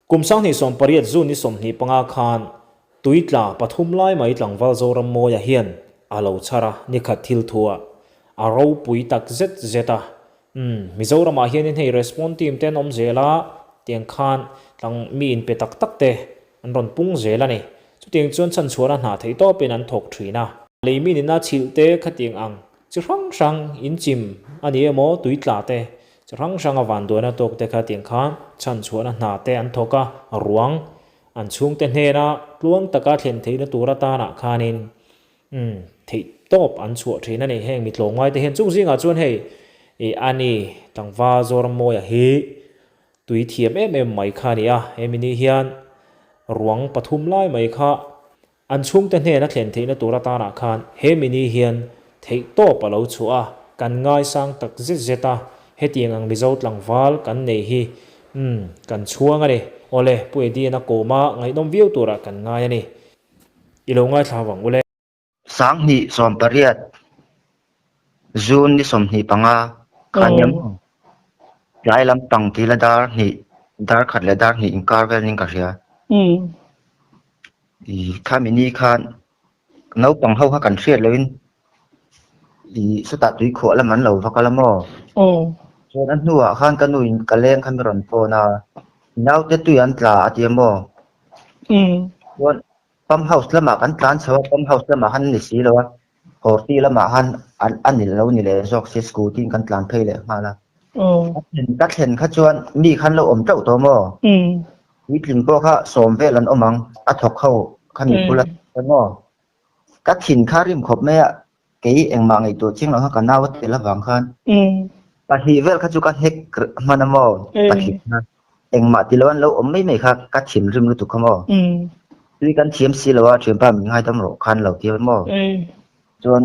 Kum 2018 June ni 25 khan tui tla pathum lai mai tlangval Zorammawia hian a lo chhar a, nikhat thil thu ah a ropui tak zet zet a. Umm, Mizoramah hianin hei response team te an awm zel a, tiang khan tlang mi inpe tak tak te an rawn pung zel a ni. Chutiang chuan chhanchhuahna hna theih tawpin an thawk thin a. Lei min ina chhilh te khatiang ang chi hrang hrang inchim a ni emaw tui tla te Chi hrang hranga vanduaina tawk te kha tiang khan chhanchhuahna hna te an thawk a, ruang an chhungte hnena tluang taka thlen theihna tur atanah khanin umm theih tawp an chhuah thin a ni. Heng mi tlawmngai te hian chung zingah chuan hei ih a ni tlangval Zorammawia hi tui thiam em em mai kha a ni a, hemi ni hian ruang pathum lai mai kha An chhungte hnena thlen theihna tur atanah khan he mini hian theih tawp a lo chhuah a, kan ngaisang tak zet zet a, hetiang ang Mizo tlangval kan nei hi umm kan chhuang a ni. Awle, Pu Eddie-a'n a kawm a, ngaihnawm viau turah kan ngai a ni. I lo ngaithla vang ule. 2018 June ni 25 khan hian tlai lampang tila dar hnih dar khat leh dar hnih inkar vel niin ka hria. Ih khami ni khan naupang ho kha kan hriat loin ih sawtah tui khuah lam an lo va kal a maw? Chuan a hnuah khan ka nu in ka leng kha mi rawn phone a, naute tui an tla a ti a maw? Chuan pump house lamah kan tlan chho a, pump house lamah khan a ni si lo a, Horti lamah khan a ni lo ni leh zawk si scooty in kan tlan phei leh nghal a. Ka thlen kha chuan mi khan lo awm teuh tawh maw? Puitling pawh kha sawm vel an awm ang, a thawk ho kha mi bula thawk maw? Ka thin kha rim khawp mai a, kei engmah ngaihtuah chiang lo kha ka nau a tel avang khan pahnih vel kha chu ka hnek hman a maw? Pahnih kha engmah ti lo an lo awm mai mai kha ka thin rim lutuk kha maw? Tui kan thiam si lo a, thianpa min ngaidam rawh khan lo ti a maw? Chuan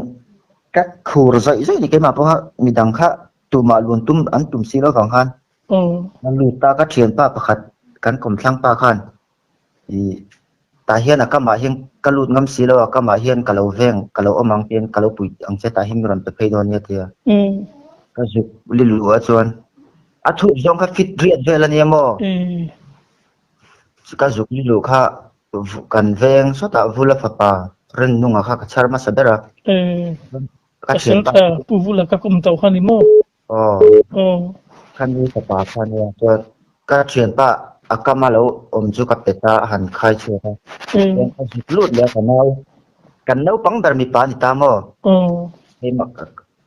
ka khur zawih zawih ni keimah pawh kha midang kha tumah luan tum an tum si lo vang khan a lut ta ka thianpa pakhat kan kawmthlang pa khan ih tah hian a kamah hian ka lut ngam si lo a kamah hian ka lo veng ka lo awm ang tiin ka lo pui ang che tah hian mi rawn pe phei dawn nia tia ka zuk li luh ah chuan a thup zawng kha fit riat vel a nia maw ka zuk li luh kha kan veng sawtah Vula fapa Rennunga kha ka chhar hmasa ber a ka thianpa Pu Vula ka kawm tawh kha ni maw? Aw. Aw. Ka nu fapa kha nia chuan ka thianpa a kama lo awm chu ka pet a, a han khai chhuak a. Chuan ka zuk lut leh a ka nau, kan naupang ber mipa a ni ta maw? Aw. Keimah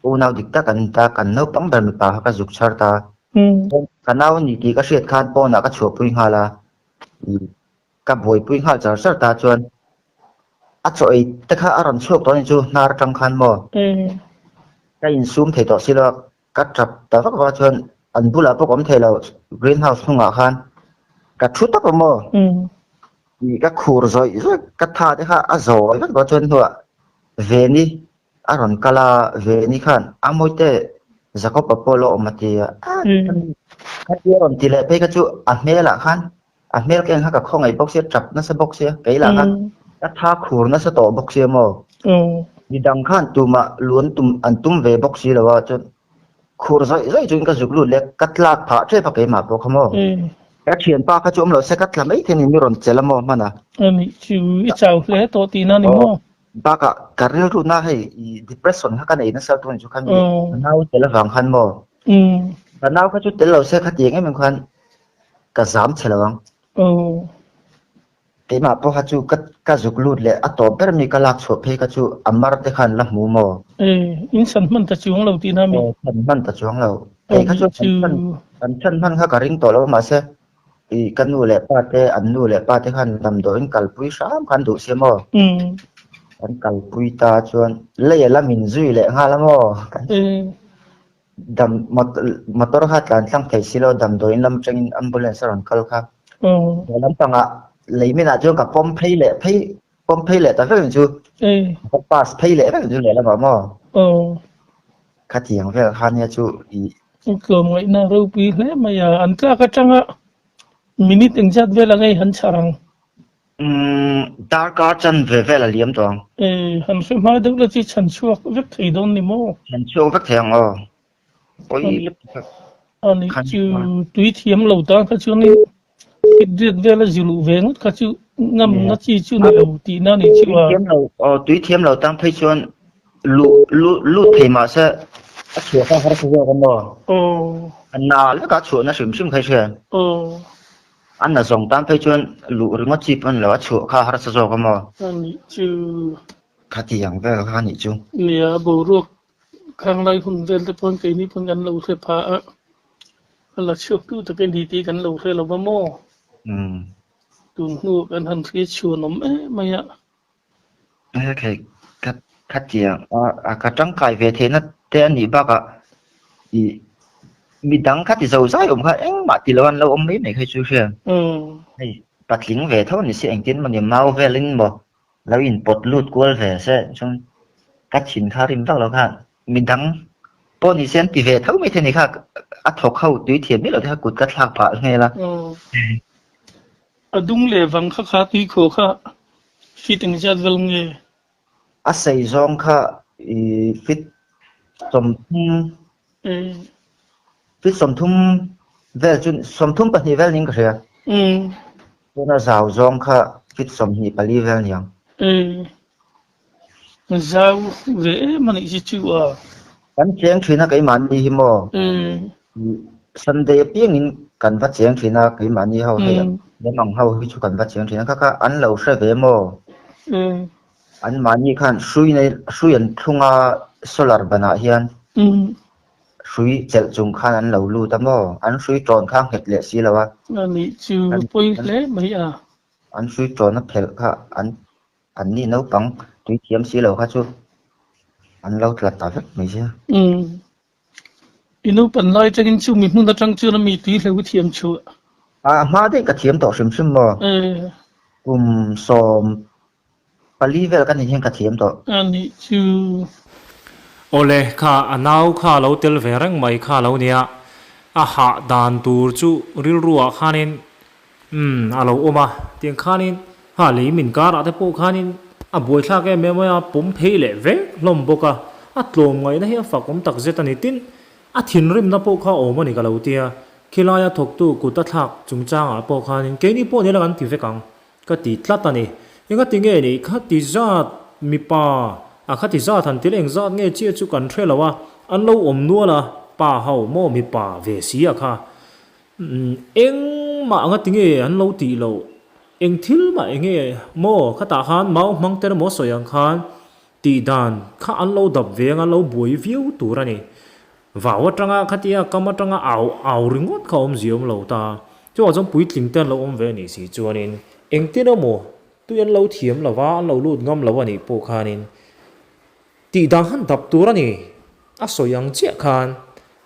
unau dik tak an ni ta, kan naupang ber mipa kha ka zuk chhar ta. Chuan ka nau a ni tih ka hriat khan pawnah ka chhuahpui nghal a. Ka buaipui nghal char char ta chuan a chaw ei te kha a rawn chhuak tawh a ni chu hnar atang khan maw? Ka insum thei tawh si lo a, ka tap ta vak vak a chuan an bulah pawh ka awm thei lo green house hnungah khan ka thu tawp a maw? Ih ka khur zawih zawih ka tha te kha a zawi vek tawh a chuan hnuah Veni A rawn kal a, Veni khan a mawite Jacob-a pawh lo awm a ti a. Khatia a rawn ti leh phei kha chu a hmelah khan a hmel ka en kha ka khawngaih bawk sia, tap nasa bawk sia, kei lah kha ka tha khur nasa tawh bawk sia maw. Midang khan tumah lu an tum an tum ve bawk si lo a, chuan khur zawih zawih chuan ka zuk lut leh ka tlak phah tep a keimah pawh kha maw. Ka thianpa kha chu awm lo se ka tla mai thei a ni, mi rawn chelh a maw hman a. Anih chu i chau hle tawh tihna ni maw? Bakah ka rilruna hei i depression kha ka nei nasa tun chu khan ka nau tel avang khan maw? Ka nau kha chu tel lo se khatiang em em khan ka zam che lo ang. Keimah pawh kha chu ka ka zuk lut leh a tawp ber mi ka lak chhuah phei kha chu a mar te khan la hmu maw? In san hman ta chuang lo tihna mi? Aw san hman ta chuang lo. Kei kha chu kan chan hman kha ka ring tawh lo mahse I ka nu leh pa te, an nu leh pa te khan damdawiin kalpui hram khan duh sia maw? Kan kalpui ta chuan lei a la min zui leh nghal a maw? Dam motor kha tlan tlang thei si lo damdawiin lam atangin ambulance a rawn kal kha. He lampangah lei minah chuan ka pawm phei leh phei pawm phei leh ta vek ang chu. Ka pass phei leh vek ang chu lehlamah maw? Khatiang vel kha nia chu i. Tlawmngaihna ropui hle mai a, an tlak atanga minute engzat vel a ngei han chhar ang? Umm darkar chan ve vel a liam tawh ang. E, han hre hma deuh la chi chhan chhuak vek thei dawn ni maw? Chhan chhuak vek thei ang aw. Pawi lutuk tak. Ani chu tui thiam lo tan kha chuanin. Feet riat vela zu luh ve ngawt kha chu ngamna chi chu ni lo tihna a nih chu a. Tui thiam lo tang phei chuan luh lut thei mah se a chhuah kha harsa zawk a maw? A na leka chhuahna hrim hrim kha i hria. A na zawng tan phei chuan luh ringawt chi pawh a ni lo, a chhuah kha harsa zawk a maw? A nih chu. Khatiang vel kha a nih chu. Nia, boruak Khanglai hun vel te pawn keini pawn kan lo hre pha a, a la chhuak tu tak a ni tih kan lo hre lo va maw? Tun hnuah kan han hria chhuan awm em mai a. Hei ka khatiang a ka tangkai ve theihna te a nih bakah ih midang kha ti zo zai awm kha engmah ti lo an lo awm mai mai kha chu hria. Hei patling ve tho ni si engtin maw ni mau velin maw Lo in pawt lut kual ve se chuan ka thin kha rim vak lo kha midang pawh ni se an ti ve tho mai thei ni kha a thawk ho tui thiam miah lo te kha kut ka thlak phah nghel a. A dung leh vang kha kha tui khaw kha fit engzat vel nge? A sei zawng kha i fit 30 Fit 30 vel chu 32 vel niin ka hria. Tuna zau zawng kha fit 24 vel niang. Zau ve em a nih hi chu a. Kan cheng thin a keimahni hi maw? Sunday apiangin kan va cheng thin a keimahni ho hei lam ang ho hi chu kan va cheng thin a kha kha an lo hre ve maw? Anmahni khan hrui nei hrui an thlung a solar banah hian hrui chelh chung khan an lo lut a maw? An hrui tawn kha a nghet leh si lo a. A nih chu pawi hle mai a. An hrui tawn a phelh kha an anni naupang tui thiam si lo kha chu an lo tla ta vek mai sia. I naupan lai atangin chu mi hmun atang chuan a mi tui hleuh i thiam chhuah. A hma daih ka thiam tawh hrim hrim maw? Kum 14 vel ka nih hian ka thiam tawh. A nih chu. Awle, kha a nau kha lo tel ve reng mai kha lo nia. A hah dan tur chu rilru ah khanin umm a lo awm a, tiang khanin ha lei min karah te pawh khanin a buaithlak em em mai a, pawm phei leh vek hlawm bawk a, a tlawm ngaihna hi a fak awm tak zet a ni. Tin, a thinrimna pawh kha awm a ni ka lo tia, khilaia thawktu kut a thlak chungchangah pawh khanin keini pawh nila kan ti vek ang. Ka ti tlat a ni. Enga ti nge nih kha ti zat mipa a kha ti zat han til eng zat nge chiah chu kan hre lo a, an lo awm nual a, pa ho maw mipa ve si a kha. Engmah anga ti nge an lo tih loh, eng thil mah eng nge maw khatah khan mau hmang te emaw sawi ang khan tih dan kha an lo dap ve anga lo buai viau tur a ni. Vau atanga khatia kam atanga au au ringawt kha awmzia awm lo ta. Chuvang chuan puitling te an lo awm ve anih si chuanin engtin emaw tui an lo thiam lo va, an lo lut ngam lo anih pawh khanin tih dang han dap tur a ni. A sawi ang chiah khan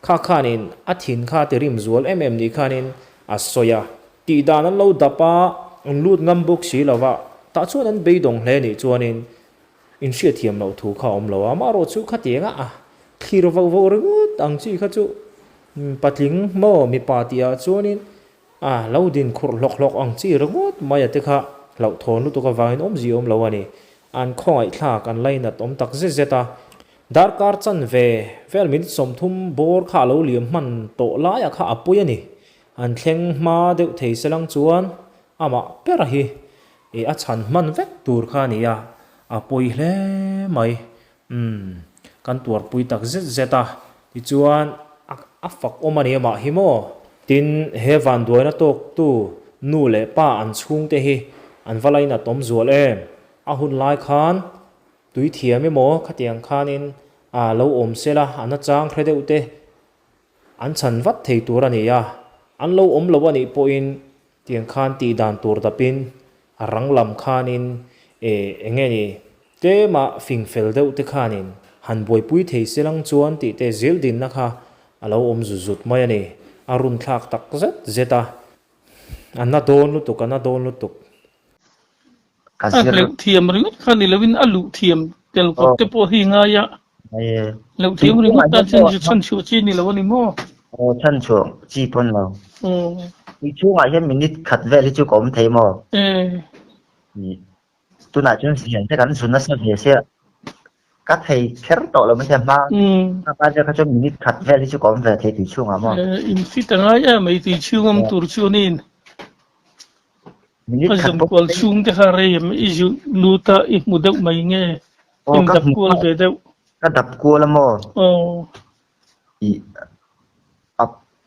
kha khanin a thin kha ti rim zual em em nih khanin a sawi a. Tih dan an lo dap a, an lut ngam bawk si lo va, tah chuan an beidawng hle nih chuanin Inhriatthiam loh thu kha a awm lo a, amaherawh chu khatiang a thlir voh voh ringawt ang chi kha chu patling maw mipa tihah chuanin a lo din khurh hlawk hlawk ang chi ringawt mai a te kha hlauhthawn lutuk avangin awmzia awm lo a ni. An khawngaihthlak an lainat awm tak zet zet a, darkar chanve vel minute 30 bawr kha a lo liam hman tawh laiah kha a pui a ni. An thleng hma deuh thei selang chuan amah ber hi Ih a chhan hman vek tur kha a ni a, a pawi hle mai. Umm, kan tuarpui tak zet zet a, tichuan a a fak awm a ni amah hi maw? Tin, he vanduaina tawktu nu leh pa an chhungte hi an va lainat awm zual em? A hun lai khan tui thiam emaw khatiang khanin a lo awm sela a nachang hre deuh te an chhan vat thei tur a ni a, an lo awm lo a nih pawhin Tiang khan tih dan tur dapin a rang lam khanin eh eng nge ni tlema fing fel deuh te khanin han buaipui thei se lang chuan tih te zil dinna kha a lo awm zut zut mai a ni. A run thlak tak zet zet a, a na dawn lutuk, a na dawn lutuk. Ka A zir. hleuh thiam ringawt kha ni loin a luh thiam tel kawp te pawh hi ngai a. Hleuh thiam ringawt tan chuan zu chhan chhuah chi ni lo a ni maw? Aw chhan chhuah chi pawn lo. Tui chhungah hian minute khat vel hi chu ka awm thei maw? Tunah chuan zian te kan zu nasa ve sia ka thei kher tawh lo mai thei a hma hma vel kha chuan minute khat vel hi chu ka awm ve thei tui chhungah maw? In fit a ngai em mai tui chhung awm tur chuanin. Minute A khat zawn pawh kual chhung te kha rei em i zu lut a i hmu deuh mai nge Aw in ka dap hmu kual ve deuh. Ka dap kual a maw? Aw. I a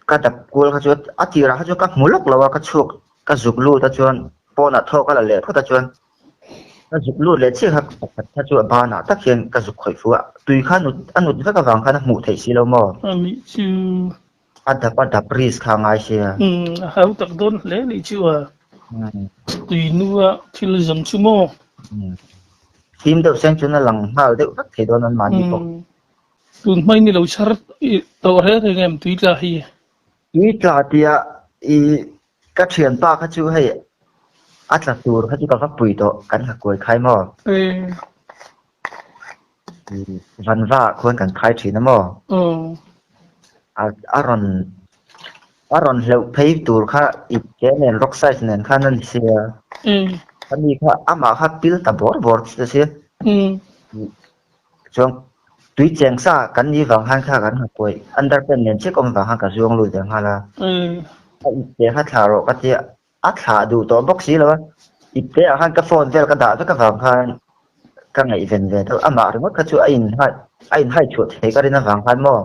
ka dap kual kha chu a tirah kha chuan ka hmu lawk lo a ka chhuak ka zuk lut a chuan pawnah thaw ka la leh phawt a chuan ka zuk lut leh chiah kha pakhat kha chu a banah tak hian ka zuk khawih fu a tui kha a nut a nut vek avang khan a hmuh theih si lo maw? A nih chu. A dap a dap risk kha a ngai sia. Umm a hau tak dawn hle nih chu a. Tui nua thil zawm chu maw? Umm fim deuh seng chuan a lang nghal deuh vek thei dawn an mahni pawh. Umm tun hmai ni lo chhar i tawh reng reng em tui tla hi? Tui tla tia i ka thianpa kha chu hei a tla tur kha chu ka va pui tawh kan ha kuai khai maw? Ee. Vanva ah khuan kan khai thin a maw? Aw. A a rawn a rawn hleuh phei tur kha ip ke nen rock size nen khan a ni sia. Umm. Ani kha amah kha pil ta bawr bawr ta sia. Umm. Chuan tui cheng sa kan nih vang khan kha kan ha kuai underpant nen chiah ka awm vang khan ka zuang lut ve nghal a. Umm. A ip ke kha thlah rawh ka tia A thlah duh tawh bawk si lo a, ipte ah khan ka phone vel ka dah vek avang khan ka ngaihven ve deuh. Amah ringawt kha chu a in a in hai chhuah thei ka rin avang khan maw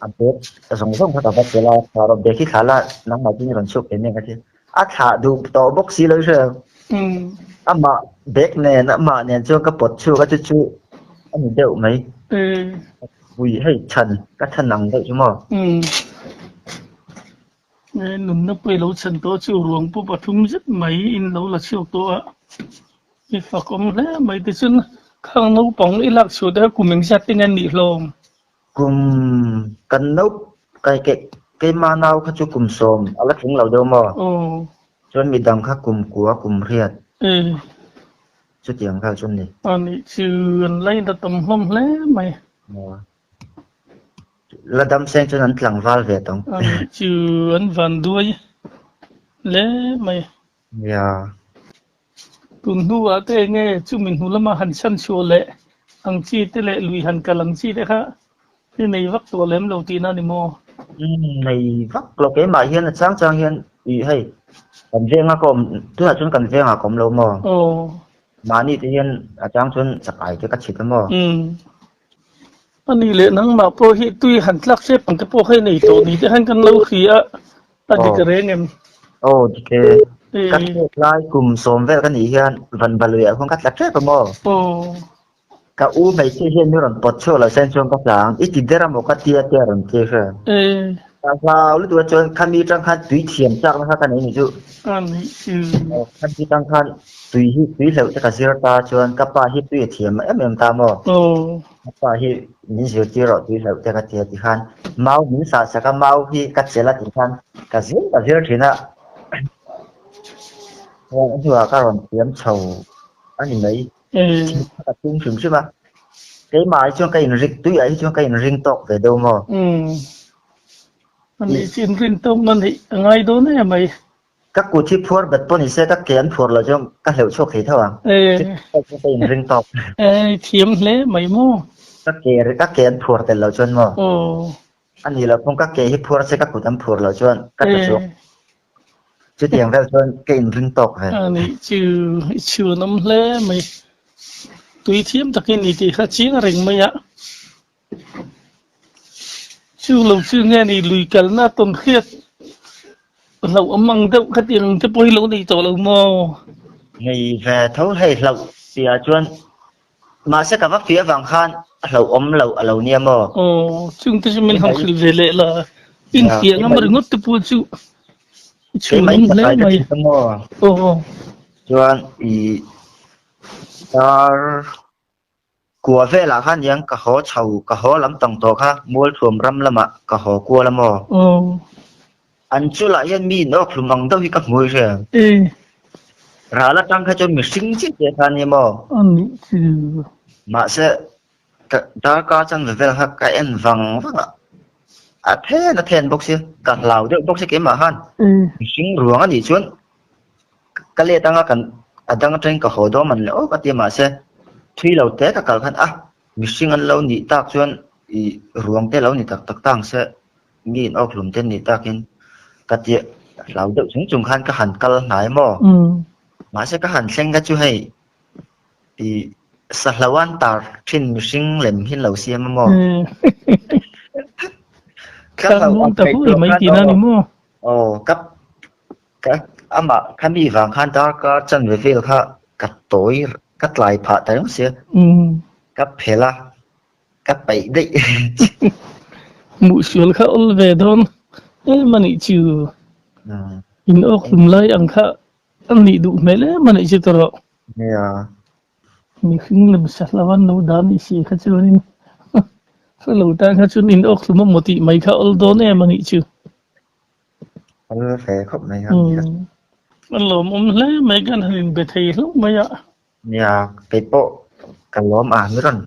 a bag zawng zawng kha ka va tel a, thlah rawh bag hi thlah la nangmah chu i rawn chhuak thei mai ang ka ti. A thlah duh tawh bawk si lo i hria. Amah bag nen amah nen chuan ka pawt chhuak a chu chu a ni deuh mai. Ui hei chhan ka chhan ang deuh chu maw. Nunna pawh i lo chhan tawh chu ruang pawh pathum zet mai in lo la chhuak tawh a, i fak awm hle mai tichuan khang naupang i lak chhuah te kha kum engzat te nge an nih hlawm? Kum kan nau kai keh keima nau kha chu kum sawm a la tling lo deuh maw? Aw. Chuan midang kha kum kua kum riat. E. Chutiang vel chu an ni. A nih chu an lainat awm hlawm hle mai. Aw. La dam seng chuan an tlangval ve tawng. A nih chu an van duai hle mai. Nia. Tun hnuah te enge chumi hnu lama han chhan chhuah leh ang chi te leh lui han kal ang chi te kha i nei vak tawh lem lo tihna a ni maw? Umm nei vak lo keimah hian a chang chang hian ih hei kan venga ka awm tunah chuan kan vengah ka awm lo maw? Aw. Mahni te hian a chang chuan chakai te ka chhit a maw? Umm. A nih leh nangmah pawh hi tui han tlak hrep ang te pawh kha i nei tawh ni te khan kan lo hria a, a dik reng em? Aw dik e, ka tlak lai kum sawm vel ka nih hian van baluiah khuan ka tla hrep a maw? Aw. Ka u hmeichhia hian mi rawn pawt chhuak lo sen chuan ka tla ang, i ti der a maw ka tia te a rawn ti hre. Ka hlau lutuk a chuan khami tang khan tui thiam chakna kha ka nei ni chu. A nih chu. Khami tang khan Tui hi tui hleuh te ka zir ta chuan ka pa hi tui a thiam em em ta maw? Ka pa hi min zirtir rawh tui hleuh te ka ti a ti khan mau min sah sak a mau hi ka chelh a ti khan ka zir ka zir thin a. Chuan a hnuah ka rawn thiam chho a ni mai. Thil kha ka tum hrim hrim a. Keimah hi chuan ka inring tuiah hi chuan ka inring tawk ve deuh maw? A nih chu inrin tawk na neih a ngai dawn em mai. Ka kut hi phuar bet pawh ni se ka ke an phuar loh chuan ka hleuh chhuak thei tho ang. Chu ka inring tawk. E thiam hle mai maw? Ka ke ka ke an phuar tel loh chuan maw? Aw. A nih loh pawh ka ke hi phuar se ka kut an phuar loh chuan ka tla chhuak. Chutiang vel chuan ka inring tawk ve. A nih chu i chhuanawm hle mai. Tui thiam takin i tih kha chiang reng mai a. Chu lo chu nge ni lui kalna tawn hriat hlauh awm ang deuh kha tiang te pawh hi lo nei tawh lo maw? Nei ve tho hei hlauh tihah chuan mahse ka va fiah avang khan a hlauh awm loh a lo nia maw? Aw chung te chu min han hrilh ve leh la, infiah ngam ringawt te pawh chu i chhun awm hle mai. Aw. Chuan i dar Kua velah khan hian ka haw chho, ka haw lam tang tawh kha Mualthuam ram lamah ka haw kual a maw? Aw. An chulah hian mi inawk hlum ang deuh hi ka hmu i hria. E. Ral atang kha chuan mihring chiah chiah kha a ni maw? A nih chu. Mahse, ka darkar chanve vel kha ka en vang vang a, a then a then bawk si, ka hlau deuh bawk si keimah khan. E. Mihring ruang a nih chuan Ka let anga kan a dang atangin ka haw dawn man le aw ka ti a mahse thui lo te ka kal khan a mihring an lo nih tak chuan ih ruang te lo ni tak tak ta ang se mi in awk hlum te nih takin ka ti a. Hlau deuh chung chung khan ka han kal hnai maw? Mahse ka han thleng kha chu hei ih sahlauan tar thin mihring lem hi an lo siam a maw? Ka hlauh ang ngaihtuah khan aw aw ka ka amah khami vang khan darkar chanve vel kha ka tawi ka tlai phah ta reng sia ka phel a. Ka peih daih. Hmuh sual kha awl ve dawn em a nih chu. In awk hlum lai ang kha a nih duh hmel em a nih chu tawrh. Nia. Mihring lem sa hlo an lo dah nih si kha chuanin hre lo tan kha chuan in awk hlum a maw tih mai kha awl dawn em a nih chu. Awl ve khawp mai kha. A lawmawm hle mai kan han inbe thei hlauh mai a. Nia, kei pawh ka lawm a, mi rawn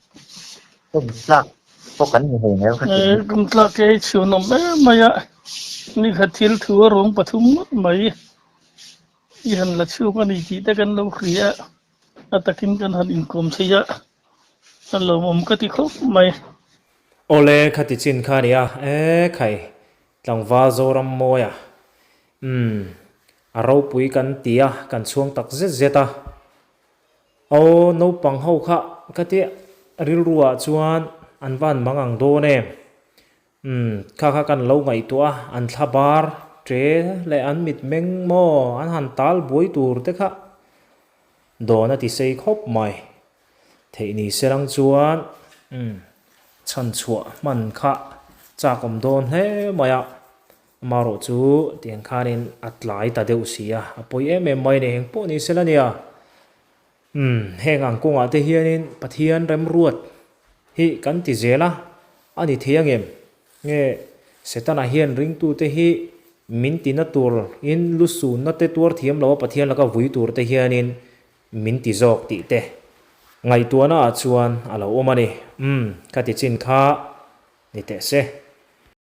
kum tlak pawh kan ni hei mai kha ti. Kum tlak ke hi chhuan awm em mai a, ni khat thil thu a rawng pathum ngawt mai i han la chhuak a ni tih te kan lo hria a, a takin kan han inkawm thei a, a lawmawm ka ti khawp mai. Awle khati chin kha nia, e khai Tlangval Zorammawia, Umm, a ropui kan ti a, kan chhuang tak zet zet a. Aw, naupang ho kha ka ti rilru ah chuan an van mang ang dawn em? Umm, kha kha kan lo ngaihtuah a, an thla bar tre leh an mit meng maw an han tal buai tur te kha dawn a ti sei khawp mai. Theih ni se lang chuan umm chhanchhuah hman kha chak awm dawn hle mai a, amaherawh chu tiang khanin a tlai ta deuh si a, a pawi em em mai a ni, eng pawh ni sela nia. Umm heng ang kawngah te hianin Pathian remruat hi kan ti zel a, a ni thei ang em? Nge Setana hian ringtute hi min tina tur in lusunna te tuar thiam lo a Pathian laka vui tur te hianin Min ti zawk tih te ngaihtuahna ah chuan a lo awm a ni. Umm, ka ti chin kha ni teh se.